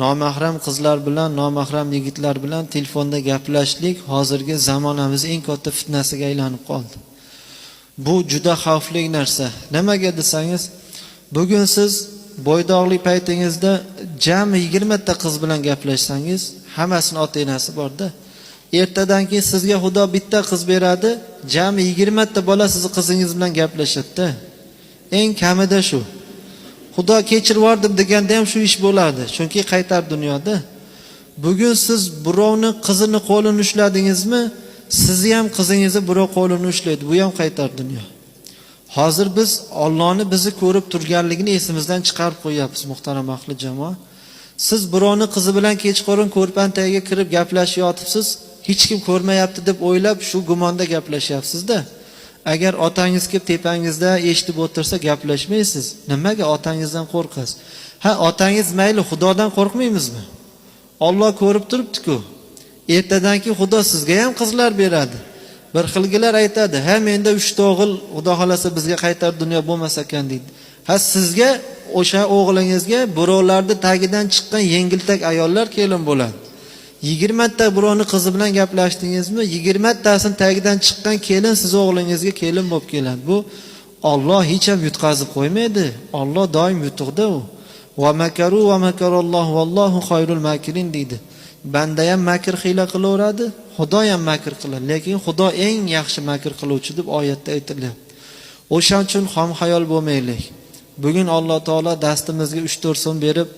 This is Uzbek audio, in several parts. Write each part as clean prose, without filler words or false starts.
Nomahram qizlar bilan, nomahram yigitlar bilan telefonda gaplashishlik hozirgi zamonamiz eng katta fitnasiga aylanib qoldi. Bu juda xavfli narsa. Nimaga desangiz, bugun siz bo'ydoqlik paytingizda jami 20 ta qiz bilan gaplashsangiz, hammasini ota-enasi borda. Ertadan keyin sizga Xudo bitta qiz beradi, jami 20 ta bola sizni qizingiz bilan gaplashadi-da. Eng kamida shu. Xudo kechirib yubordim deganda ham shu ish bo'ladi, chunki qaytar dunyoda. Bugun siz birovni qizini qo'lini ushladingizmi, sizni ham qizingizni birov qo'lini ushlaydi, bu ham qaytar dunyo. Hozir biz Allohni bizni ko'rib turganligini esimizdan chiqarib qo'yapmiz, muhtaram ahli jamoa. Siz birovni qizi bilan kechqurun ko'rpan tagiga kirib gaplashib yotibsiz, hech kim ko'rmayapti deb o'ylab shu gumonda gaplashyapsiz-da. Agar otangiz kelib tepangizda eshitib o'tirsa gaplashmaysiz. Nimaga? Otangizdan qo'rqasiz. Ha, otangiz mayli, Xudodan qo'rqmaymizmi? Alloh ko'rib turibdi-ku. Ertadan keyin Xudo sizga ham qizlar beradi. Bir xilgilar aytadi, ha menda 3 ta o'g'il, Xudo xolasa bizga qaytar dunyo bo'lmas ekan deydi. Ha, sizga o'sha o'g'lingizga birovlarning tagidan chiqqan yengiltak ayollar kelin bo'ladi. 20 ta birovni qizi bilan gaplashdingizmi, 20 tasini tagidan chiqqan kelin siz o'g'lingizga kelin bo'lib keladi. Bu Alloh hech ham yutqazib qo'ymaydi. Alloh doim yutuqda u. Va makaru va makarallohu vallohu xoyrul makirin deydi. Banda ham makr hiyla qilaveradi, Xudo ham makr qiladi, lekin Xudo eng yaxshi makr qiluvchi deb oyatda aytilyapti. O'shaning uchun xom xayol bo'lmaylik. Bugun Alloh taolo dastimizga 3-4 so'm berib,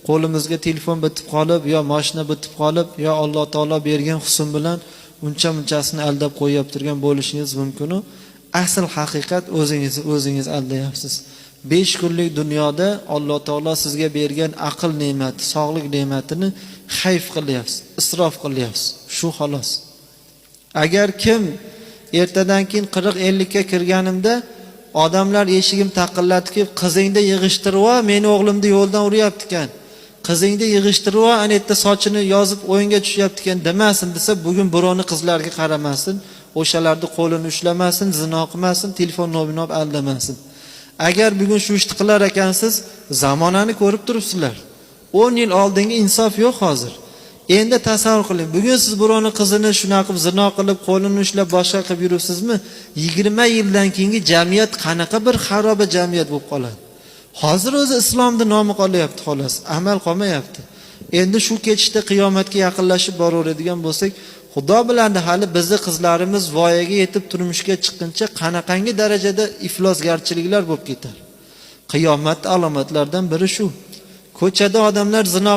qo'limizga telefon bitib qolib, yo mashina bitib qolib, yo Alloh taolo bergan husn bilan uncha munchasini aldab qo'yib turgan bo'lishingiz mumkin. Asl haqiqat o'zingizni o'zingiz aldayapsiz. 5 kunlik dunyoda Alloh taolo sizga bergan aql ne'mati, sog'lik ne'matini hayf qilyapsiz, isrof qilyapsiz. Shu xolos. Agar kim ertadan keyin 40-50 ga kirganimda odamlar eshigim taqillatib kelib, qizingni yig'ishtirib ol, meni o'g'limni yo'ldan uryapti ekan. Qizingni yig'ishtirib ol, ana yerda sochini yozib o'yinga tushyapti ekan demasin desa, bugun birovni qizlarga qaramasin, o'shalarni qo'lini ushlamasin, zino qilmasin, telefon nomerini olib aldamasin. Agar bugun shu ishni qilar ekansiz, zamonani ko'rib turibsizlar. 10 yil oldingi insof yo'q hozir. Endi tasavvur qiling, bugun siz birovni qizini shunaqa qilib zino qilib, qo'lini ushlab boshqa qilib yuribsizmi? 20 yildan keyingi jamiyat qanaqa bir xaroba jamiyat bo'lib qoladi. Hozir o'zi islomni nomi qolyapti xolos, amal qolmayapti. Endi shu ketishda qiyomatga yaqinlashib boraveradigan bo'lsak, Xudo biladi hali bizni qizlarimiz voyaga yetib turmushga chiqquncha qanaqangi darajada iflosgarchiliklar bo'lib ketar. Qiyomat alomatlaridan biri shu. Ko'chada odamlar zino